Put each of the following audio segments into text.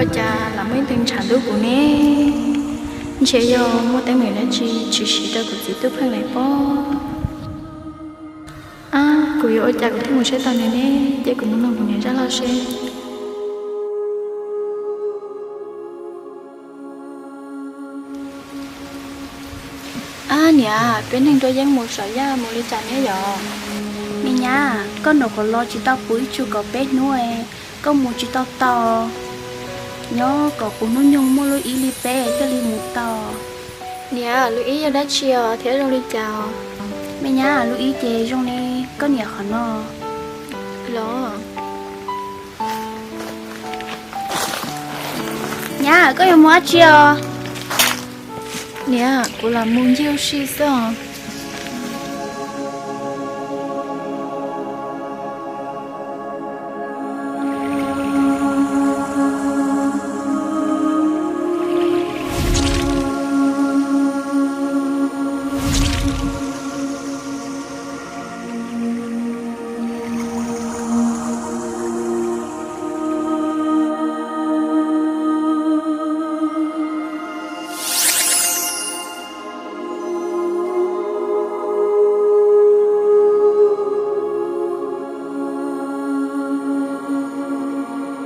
Ua cas lam muaj ib tug ntshav ntub kuv ne? Ntshe yog muaj teeb meem dab tsi tshwm sim rau kuv txiv Tub Pheej lawm pob. Ab, kuv yuav ua cas kuv thiaj mus saib tau nws ne? Cia kuv mus nug kuv niam zaj loj seb. Ab niam, peb neeg dua yeeb mus saum yaj mus li cas neb yom? Me nyab, koj nyuam qhuav los tsis tau puv ib tsug kaum peb hnub, koj mus tsis tau tau. Nyob kom puv hnub nyoog muaj lub ib li peb thiaj li mus tau. Niam, lub ib yog dab tsi os thiab zoo li cas? Me nyab, lub ib ces zoo li koj niam qhov no los. Nyab, koj yuav mus dab tsi os? Niam, kuv lam mus ncig ua si xwb os.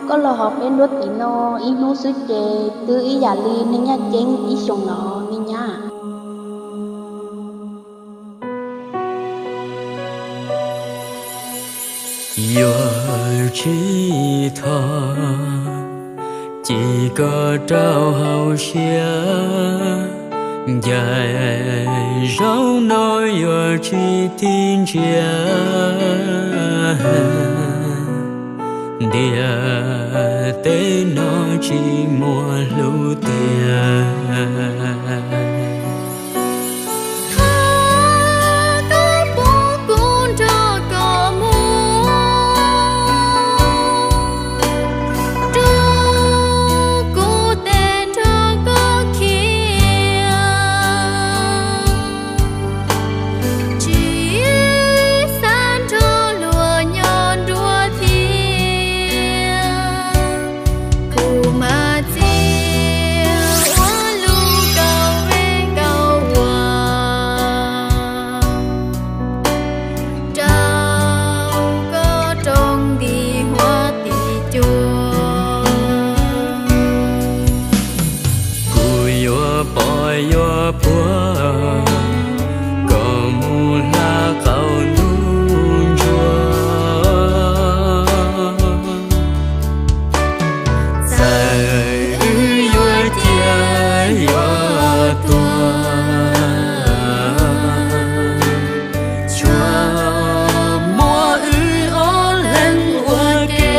Koj los hauv peb nruab tiv no ib hnub xwb ces twb ib yam li neeg nyaj ceeb ib xyoos los me nyab. Yuav tsis thov, cia koj rau hauv siab, ncaim zaum no yuav tsis tig ntsia, ntiaj teb no tsis muaj hlub tiag. Thov koj pub kuv nrog koj mus, rub kuv tes nrog koj khiav, tsis xav nrog luag nyob dua thiab. Kuv mas txiv ua lub kaum vej kaum vag rau koj rau nti huab tim cua. Kuv yuav pov yuav puag kom mus hla qaum ntuj ntsuag. Txawm wb yuav ciaj yuav tuag, tsuas muab wb ob leeg ua ke.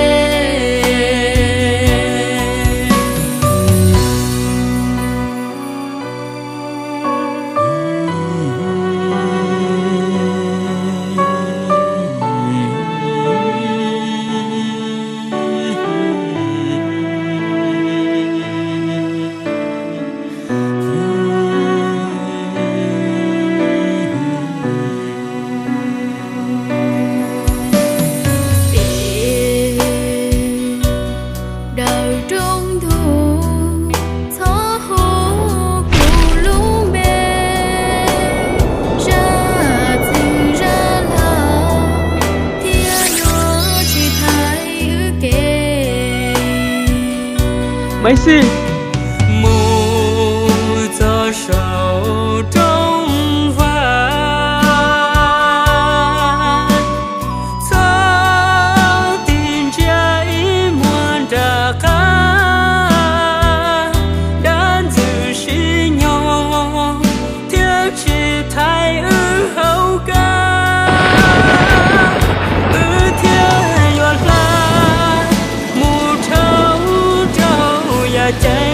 Daws rooj ntug, txhob hu kuv lub npe, zaj txwg zaj laug thiab yuav tsis thaiv wb kev. Maiv Xis, mus txog saum rooj vag, txhob tig ntsia ib muag nram qab, dab ntxwg sib nyob thiab tsis thaiv wb hauv kab, wb thiaj yuav hla mus dhau rau yam cai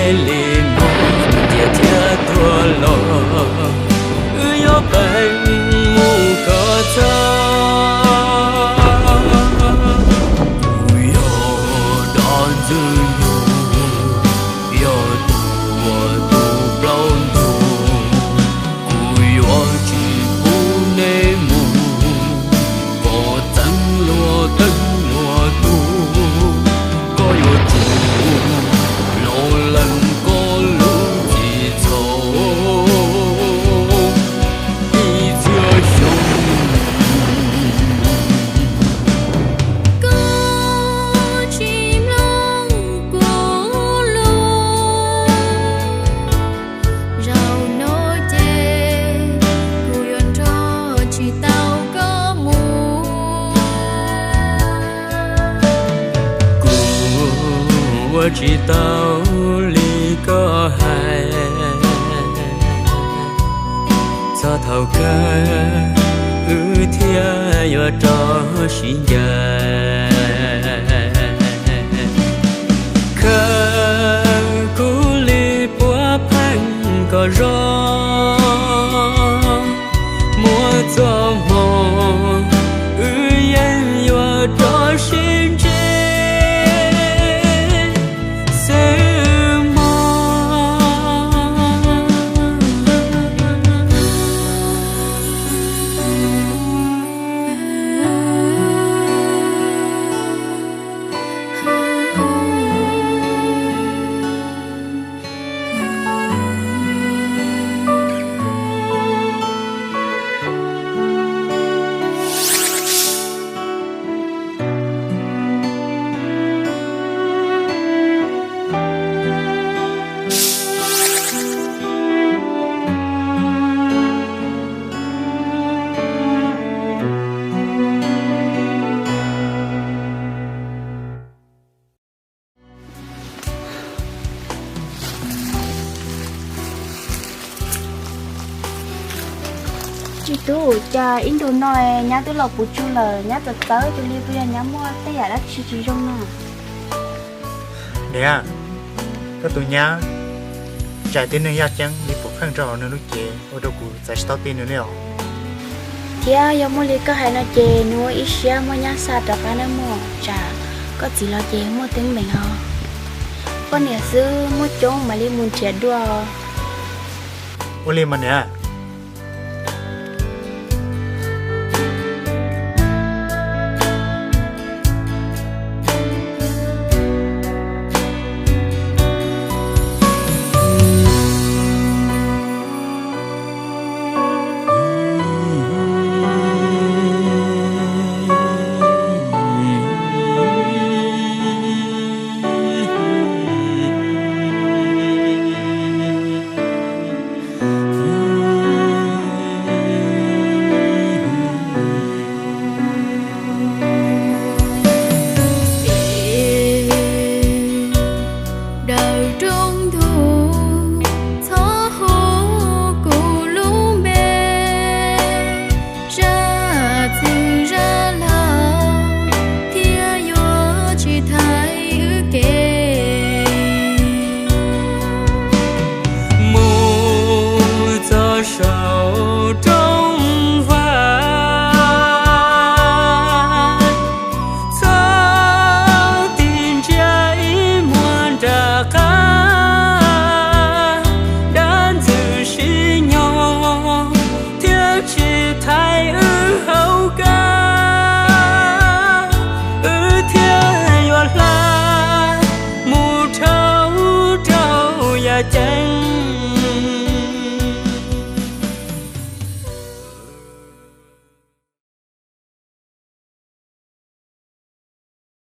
Li no, cia thiab tuag los, wb yuav peb mus kom txog. Kuv yog dab ntxwg nyoog, yog tus uas tu plaub ntug, kuv yuav tsis pub neb mus. Koj txeeb luag teeb luag tug, koj yuav tsum los lees koj lub txim txhaum ib txhiab xyoo. Koj tsis mloog kuv lus, zaum no ces kuv yuav nrog tsis tau koj mus. Kuv ua tsis tau li koj hais, txog thaum kawg wb thiaj yuav rov sib ncaim. Khawb kuv li puav pheej kom zoo, muaj txoj hmoo wb yeej yuav rov sib ntsib xwb mog. Tsis tub, cas ib ntus no nyab twb los puv tsuj lawm, nyab txawv txawv tus li, puas yog nyab muaj tej yam dab tsi tsis zoo na? Niam, koj tus nyab txais tib neeg yaj ceeb li puav pheej rau hauv nws lub cev ua rau kuv txais tsis tau tij nws li os. Thiab yog muaj li koj hais no ces nws ua ib siab muab nyab xa rov qab nawb mog, tsam koj txiv los ces muaj teeb meem os. Poj niam xwb muaj coob mam li mus nrhiav dua. Ua li mas niam,